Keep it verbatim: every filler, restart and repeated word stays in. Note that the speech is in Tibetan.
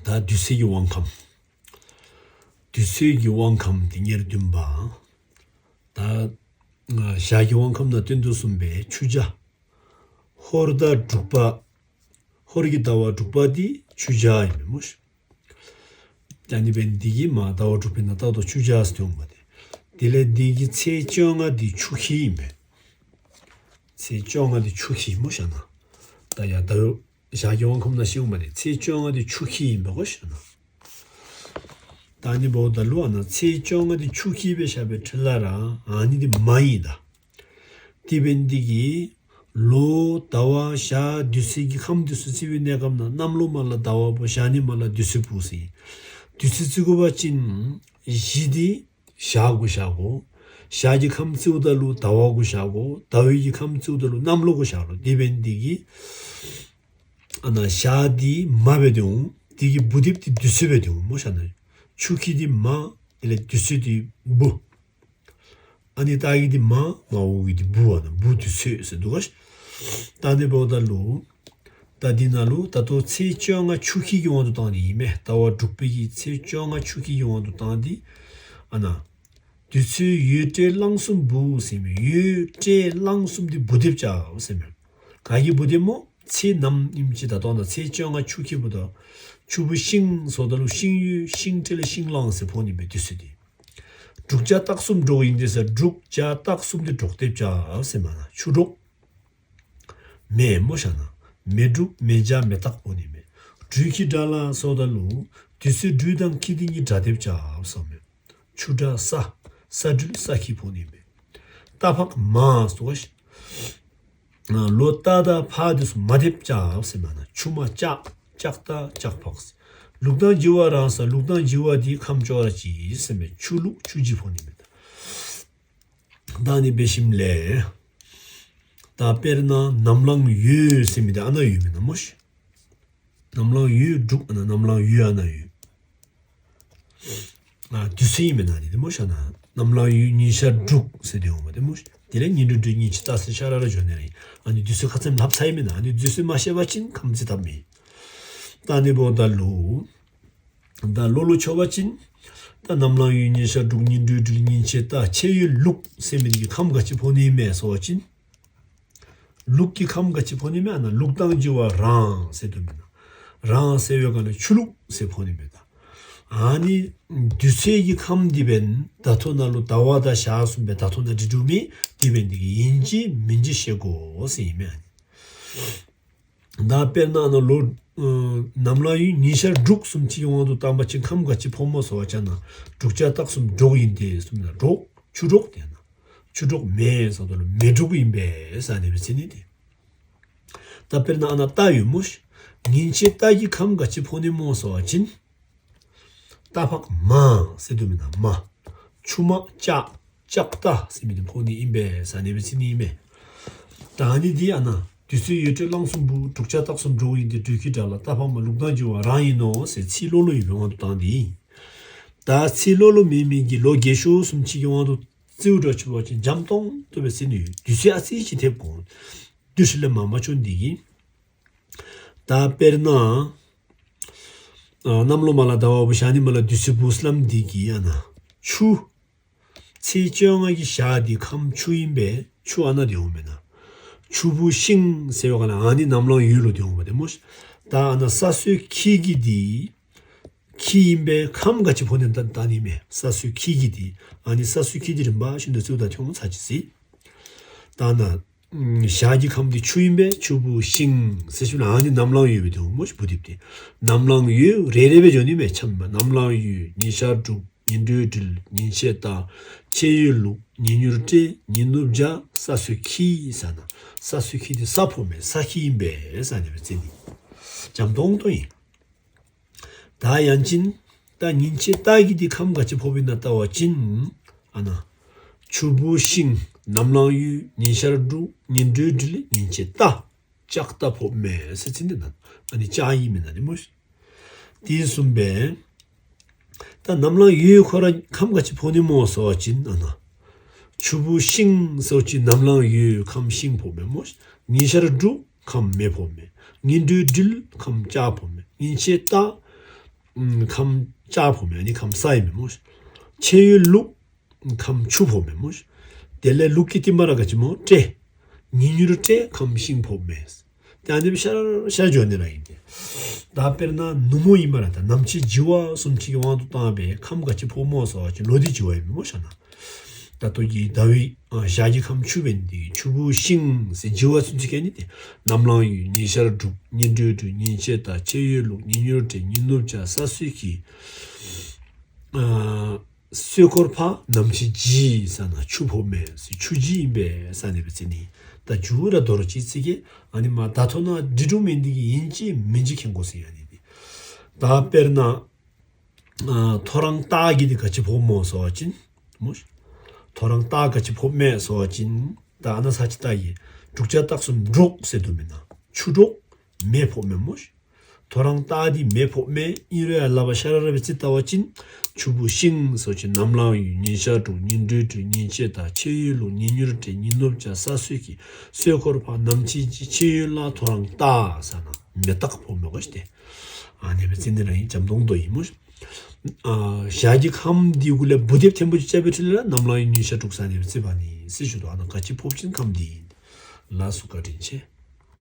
ད་བདུད་རྩི་གི་དབང་ཁམས། བདུད་རྩི་གི་དབང་ཁམས་དེ་ཉེར་བདུན་པ། ད་ཞག་གི་དབང་ཁམས་ན་སྟོན་དུ་གསུངས་པའི་ཆུ་བྱ། ཧོར་ཟླ་དྲུག་པ། ཧོར་གྱི་ཟླ་བ་དྲུག་པ་དེ་ཆུ་བྱ་ཡིན་པས་མོ། ད་ནི་བན་འདི་གི་མ་ཟླ་བ་དྲུག་པའི་ནང་རྟག་ཏུ་ཆུ་བྱ་ཟེར་དུ་འོང་བ་དེ། དེ་ལས་འདི་གི་ཚེས་བཅོ་ལྔ་དེ་ཆུ་ཁྱི་ཡིན་པས། ཚེས་བཅོ་ལྔ་དེ་ཆུ་ཁྱི་མོ་བཞག་ན། ད་ཡ་ཟླ་བ། ཞག་གི་དབང་ཁམས་ན་ཤེས་འོང་བ་དེ་ཚེས་བཅོ་ལྔ་དེ་ཆུ་ཁྱི་ཡིན་པ་གོ་བཞག་ན། ད་ནི་བོ་ད་ལུ་ཨ་ན་ཚེས་བཅོ་ལྔ་དེ་ཆུ་ཁྱི་བས་བཞག་པའི་ཁྲི་ལ་ར་ཨ་ནི་དེ་མ་ཡིན་ད། དེ་བན་འདི་གི་ལོ་ཟླ་བ་ཞག་བདུད་རྩི་གི་ཁམས་དེ་ཚོ་བརྩི་བའི་གནས་སྐབས་ན་གནམ་ལོ་མ་ལ་ཟླ་བ་བོ་ཞག་ནི་མ་ལ་བདུད་རྩི་བུ་ཟེར། བདུད་རྩི་བརྩི་དགོས་པ་ཅིན་གཞི་དེ་ཞག་དགུ་ཞག་གོ། ཞག་གི་ཁམས་བརྩིའུ་ད་ལུ་ཟླ་བ་དགུ་ཞག་གོ། ཟླ་བའི་གི་ཁམས་བརྩིའུ་ད་ལུ་གནམ་ལོ་དགུ་ཞག་ལོ། དེ་བན་འདི་གི་ཨ་ན་ཞག་དེ་མ་བས་དེ་འོང་། དེ་གི་བུ་དེབ་དེ་བདུད་རྩི་བས་དེ་འོང་མོ་བཞག་ན། ཆུ་ཁྱི་དེ་མ། དེ་ལས་བདུད་རྩི་དེ་བུ། ཨ་ནི་ད་གི་དེ་མ་མ་འོ་གི་དེ་བུ་བ་ན་བུ་དེ་ཚོད་ཟེར་འདུག་ག་ད་ནི་བོ་ད་ལུ། ད་འདི་ན་ལུ་ད་ལྟོ་ཚེས་བཅོ་ལྔ་ཆུ་ཁྱི་གི་དབང་དུ་བཏང་དེ་ཡིན་མེ། ཟླ་བ་དྲུག་པའི་གི་ཚེས་བཅོ་ལྔ་ཆུ་ཁྱི་གི་དབང་དུ་བཏང་དེ། ཨ་ན། དུས་ཚོད་ཡོས་སྤྲེལ་གླང་གསུམ་བུ་ཟེར་མེ། ཡོས་སྤྲེལ་གླང་གསུམ་དེ་བུ་དེབ་ཅག་ཟེར་མེ། ག་གི་བུ་དེབ་མོ། ཚེས་ནམ་ཡིན་ཅི་ད་ལྟོ་ན་ཚེས་བཅོ་ལྔ་ཆུ་ཁྱི་བུ་དང་། ཆུ་བུ་ཤིང་སོ་ད་ལུ་ཤིང་ཡོས་ཤིང་སྤྲེལ་ཤིང་གླང་ཟེར་ཕོག་ནི་མེ་དུས་ཚོད་དེ། འབྲུག་བྱ་སྟག་གསུམ་འབྲོག་ཡིན་ཏེ་ཟེར། འབྲུག་བྱ་སྟག་གསུམ་དེ་འབྲོག་དེབ་ཅག་ཟེར་མ་ན་ཆུ་འབྲོག་མེ་མོ་བཞག་ན། མེ་འབྲུག་མེ་བྱ་མེ་སྟག་ཕོག་ནི་མེ། སྦྲུལ་ཁྱི་དགྲ་ལ་སོ་ད་ལུ། དུས་ཚོད་སྦྲུལ་དང་ཁྱི་དེ་གཉིས་དགྲ་དེབ་ཅག་ཟེར་མེ། ཆུ་དགྲ་ས། ས་སྦྲུལ་ས་ཁྱི་ཕོག་ནི་མེ། རྟ་ཕག་མ་སོ་ཞིག་ལོ་རྟ་དང་ཕག་དེ་ཚོ་མ་དེབ་ཅག་ཟེར་མ་ན་ཆུ་མ་ལྕགས་ལྕགས་རྟ་ལྕགས་ཕག་ཟེར། ལུག་དང་བྱི་བ་རང་ས་ལུག་དང་བྱི་བ་དེ་ཁམས་ཅོག་ར་ཅི་ཟེར་མེ་ཆུ་ལུག་ཆུ་བྱི་ཕོག་ནི་མེ། ད་ནི་འབད་ཞིམ་ལས། ད་དཔེར་ན་ནམ་ལངས་ཡོས་ཟེར་མི་དེ་ཨ་ན་ཡོད་མེད་ན་མོ་ཤི། ནམ་ལངས་ཡོས་འབྲུག་ཨ་ན་ནམ་ལངས་ཡོས་ཨ་ན་ཡོད། ཨ་དུས་ཚོད་ཡིན་མེད་ན་ནི་དེ་མོ་ཤ་ན། ནམ་ལངས་ཡོས་ཉིན་ཤར་འབྲུག་ཟེར་དེ་ཡོང་བ་དེ་མོ་ཤི། དེ་ལས་ཉིན་འགྲོ་འབྲུག་ཉིན་ཕྱེད་ད་ཟེར་ཤ་ར་ར་འཇོ་ནས་རེད། ཨ་ནི་དུས་ཚོད་ཁ་ཚེམ་ལྷབ་ཚ་ཡིན་མེད་ན་ཨ་ནི་དུས་ཚོད་མ་ཤེས་པ་ཅིན་ཁམ་ཚི་ཐབ་མེད། ད་ནི་བོ་ད་ལུ། ད་ལོ་ལོ་ཆོ་བ་ཅིན། ད་ནམ་ལངས་ཡོས་ཉིན་ཤར་འབྲུག་ཉིན་འགྲོ་འབྲུག་ཉིན་ཕྱེད་ད་ཆེ་ཡོས་ལུག་ཟེར་མི་དེ་གི་ཁམ་ག་ཅི་ཕོ་ནི་མེད་སོ་བ་ཅིན། ལུག་གི་ཁམ་ག་ཅི་ཕོ་ནི་མེད་ཨ་ན་ལུག་དང་བྱི་བ་རང་ཟེར་དུ་མེད་ན། རང་ཟེར་བའི་ག་ན་ཆུ་ལུག་ཟེར་ཕོ་ནི་མེད་ད། ཨ་ནི་དུས་ཚོད་ཀྱི་ཁམ་འདི་བན་ད་ཐོ་ན་ལུ་ཟླ་བ་དང་ཞག་གསུམ་པའི་ད་ཐོ་ན་འབྲི་འགྲུབ་མེད་དེ་བན་འདི་གི་ཡིན་གཅིག་མིན་གཅིག་ཤེས་དགོ་ཟེར་ཡིན་མེད་ཨ་ནི། ད་དཔེར་ན་ཨ་ན་ལོ། ནམ་ལངས་ཡོས་ཉིན་ཤར་འབྲུག་གསུམ་གཅིག་གི་དབང་དུ་བཏང་པ་ཅིན་ཁམ་ག་ཅི་ཕོ་མོ་སོ་བ་ཅ་ན། འབྲུག་བྱ་སྟག་གསུམ་འབྲོག་ཡིན་ཏེ་གསུམ་ན་འབྲོག་ཆུ་འབྲོག་དེ་ན། ཆུ་འབྲོག་མེ་ཟེར་དོ་ལ་མེ་འབྲུག་ཡིན་པས་ཟེར་ནས་བརྩི་ནི་དེ། ད་དཔེར་ན་ཨ་ན་རྟ་ཡོས་མོ་ཤི། ཉིན་ཕྱེད་རྟ་གི་ཁམ་ག་ཅི་ཕོ་ནི་མོ་སོ་བ་ཅིན། རྟ་ཕག་མ་ཟེར་དུ་མེད་ན་མ། ཆུ་མ་ལྕགས་ལྕགས་རྟ་ཟེར་མི་དེ་ཕོ་ནི་ཡིན་པས་ཟེར་ནས་བརྩི་ནི་ཡིན་མེད། ད་ནི་དེ་ཨ་ན་དུས་ཚོད་ཡོས་སྤྲེལ་གླང་གསུམ་བུ་འབྲུག་བྱ་སྟག་གསུམ་འབྲོག་ཡིན་ཏེ་སྦྲུལ་ཁྱི་དགྲ་ལ་རྟ་ཕག་མ་ལུག་དང་བྱི་བ་རང་ཡིན་ནོ་ཟེར་ཚིག་ལོ་ལོ་ཡོད་པའི་དབང་དུ་བཏང་སྟེ་ཡིན། ད་ཚིག་ལོ་ལོ་མེད་མི་གི་ལོ་རྒས་ཤོས་གསུམ་གཅིག་གི་དབང་དུ་བརྩིའུ་འགྲོ་ཆུ་བ་ཅན་འཇམ་ཏོང་ཏོ་བའི་ཚིག་ནི་ཡོད་དུས་ཚོད་ཨ་ཙི་ཅིག་ཐེབས་དགོས། དུས་ཚོད་ལས་མ་མ་ཆོད་འདི་གི། ད་དཔེར་ན། གནམ་ལོ་མ་ལ་ཟླ་བ་བུ་ཞག་ནི་མ་ལ་དུས་ཚོད་བུ་སླམ་འདི་གི་ཨ་ན། ཆུ། ཚེས་བཅོ་ལྔ་གི་ཞག་འདི་ཁམ་ཆུ་ཡིན་པས་ཆུ་ཨ་ན་དེ་འོང་མེད་ན། ཆུ་བུ་ཤིང་ཟེར་བ་ག་ན་ཨ་ནི་ནམ་ལངས་ཡོས་ལོ་དེ་འོང་བ་དེ་མོ་ཤི། ད་ཨ་ན་ས་སོའི་ཁྱི་གི་འདི། ཁྱི་ཡིན་པས་ཁམ་ག་ཅི་ཕོ་ནི་ད་ད་ནི་མེད་ས་སོའི་ཁྱི་གི་འདི། ཨ་ནི་ས་སོའི་ཁྱི་འདི་རིམ་པ་ཤིན་ཏུ་ཚུགས་ད་ཁྱོང་ཚ་ཅི་སི། ད་ན། ཞག་གི་ཁམས་དེ་ཆུ་ཡིན་པས་ཆུ་བུ་ཤིང་ཟེར་ཞུ་ན་ཨ་ནི་ནམ་ལངས་ཡོས་པའི་དེ་འོང་མོ་ཤི་བུ་དེབ་དེ། ནམ་ལངས་ཡོས་རེ་རེ་བའི་འཇོ་ནི་མེད་ཆམ་པ་ནམ་ལངས་ཡོས་ཉིན་ཤར་འབྲུག་ཉིན་འགྲོ་འབྲུལ་ཉིན་ཕྱེད་རྟ། ཆེ་ཡོས་ལུག་ཉིན་ཡོས་སྤྲེལ་ཉིན་ནུབ་བྱ་ས་སོའི་ཁྱི་ཟེར་ན། ས་སོའི་ཁྱི་དེ་ས་ཕོ་མེད་ས་ཁྱི་ཡིན་པས་ཟེར་ནས་བརྩི་ནི། འཇམ་ཏོང་ཏོ་ཡིན། ད་ཡང་ཅིན། ད་ཉིན་ཕྱེད་རྟ་གི་དེ་ཁམ་ག་ཅི་ཕོ་བི་ན་ལྟ་བ་ཅིན། ཨ་ན། ཆུ་བུ་ཤིང་ནམ་ལངས་ཡོས་ཉིན་ཤར་འབྲུག་ཉིན་འགྲོ་འབྲུལ་ཉིན་ཕྱེད་རྟ། ལྕགས་རྟ་ཕོ་མེད་ཟེར་ཚིག་འདི་ན། ཨ་ནི་ལྕགས་ཡིན་མེད་ན་ནི་མོ་ཤི། དེ་གསུམ་པས། ད་ནམ་ལངས་ཡོས་ཁོ་ར་ཁམ་ག་ཅི་ཕོ་ནི་མོ་སོ་བ་ཅིན་ཨ་ན། ཆུ་བུ་ཤིང་སོ་ཅི་ནམ་ལངས་ཡོས་ཁམ་ཤིང་ཕོ་མེད་མོ་ཤི། ཉིན་ཤར་འབྲུག་ཁམ་མེ་ཕོ་མེད། ཉིན་འགྲོ་འབྲུལ་ཁམ་ལྕགས་ཕོ་མེད། ཉིན་ཕྱེད་རྟ། ཁམས་ལྕགས་ཕོག་མེད། ཨ་ནི་ཁམས་ས་ཡིན་མེད་མོ། ཆེ་ཡོད་ལུག་ཁམས་ཆུ་ཕོག་མེད་མོ། དེ་ལས་ལུག་གི་རྟིང་མ་ར་ག་ཅི་མོ་སྤྲེ། ཉི་ཉུར་སྤྲེ་ཁམས་ཤིང་ཕོག་མེད། དེ་ཨ་ནི་ཤར་ཤར་འཇོག་ནི་ར་ཡིན་ཏེ། ད་དཔེར་ན་ནུབ་མོ་ཡིན་པ་ར་ད་ནམ་ཕྱེད་བྱི་བ་གསུམ་གྱི་དབང་དུ་བཏང་བའི་ཁམས་ག་ཅི་ཕོག་མོ་ཟེར་བ་ཅིན་ལོ་དེ་བྱི་བ་ཡིན་མོ་ཤ་ན། ད་ལྟོ་གི་ཟླ་བའི་ཨ་ཞག་གི་ཁམས་ཆུ་བན་དེ་ཆུ་བུ་ཤིང་ཟེར་བྱི་བ་ཚུན་ཚོད་ཀྱི་ནི་དེ། ནམ་ལངས་ཡོད་ཉིན་ཤར་དྲུག་ཉིན་སྦྲུལ་དྲུག་ཉིན་ཕྱེད་དང་ཆེ་ཡོད་ལུག་ཉིན་ཉུར་སྤྲེ་ཉིན་ནུབ་བྱ་ས་སྲོད་ཀྱི། ཨ་སྲོད་འཁོར་ཕ་ནམ་ཕྱེད་བྱི་ས་ན་ཆུ་ཕོག་མེད་ཟེར་ཆུ་བྱི་ཡིན་པས་ས་ནས་པའི་ཚེ་ནི། ད་བྱི་བུ་ར་དོ་ར་ཅི་ཚིག་གི་ཨ་ནི་མ་ད་ཐོ་ན་འབྲི་དྲུག་མིན་འདི་གི་ཡིན་ཅི་མིན་ཅི་ཁེན་གོ་ཟེར་ཡ་ནི་དེ། ད་དཔེར་ན། ཨ་ཐོ་རངས་སྟག་གི་དེ་ག་ཅི་ཕོག་མོ་ཟེར་བ་ཅིན། མོ། ཐོ་རངས་སྟག་ག་ཅི་ཕོག་མེད་ཟེར་བ་ཅིན། ད་ཨ་ན་ས་ཅི་ལྟ་ཡི། འབྲུག་ཆ་སྟག་གསུམ་འབྲོག་ཟེར་དུ་མེད་ན། ཆུ་འབྲོག་མེ་ཕོག་མེད་མོ། ཐོ་རངས་སྟག་དེ་མེ་ཕོག་མེད་ཨིན་རུ་ཡ་ལ་བ་ཤ་ར་ར་བའི་ཚེ་ལྟ་བ་ཅིན། ཆུ་བུ་ཤིང་ཟེར་བ་ཅིན་ནམ་ལངས་ཡོད་ཉིན་ཤར་དྲུག་ཉིན་སྦྲུལ་དྲུག་ཉིན་ཕྱེད་དང་ཆེ་ཡོད་ལུག་ཉིན་ཉུར་སྤྲེ་ཉིན་ནུབ་བྱ་ས་སྲོད་ཀྱི། སྲོད་འཁོར་ཕ་ནམ་ཕྱེད་བྱི་ཆེ་ཡོད་ལ་ཐོ་རངས་སྟག་ས་ན་མེ་སྟག་ཕོག་མེད་གོ་ཤ་སྟེ། ཨ་ནི་པའི་ཚེ་ནི་ར་ཡིན་འཇམ་ཏོང་ཏོ་ཡིན་མོ། ཨ་ཞག་གི་ཁམས་འདི་གུ་ལས་བུ་དེབ་ཐེན་པོ་ཅི་བཅའ་བའི་ཁྲི་ལ་ནམ་ལངས་ཡོད་ཉིན་ཤར་དྲུག་ས་ནི་པའི་ཚེ་བ་ནི་སྲི་ཞུ་དོ་ཨ་ན་ག་ཅི་ཕོག་ཅིན་ཁམས་འདི་ཡིན། ལ་སུ་བཀའ་དྲིན་ཆེ།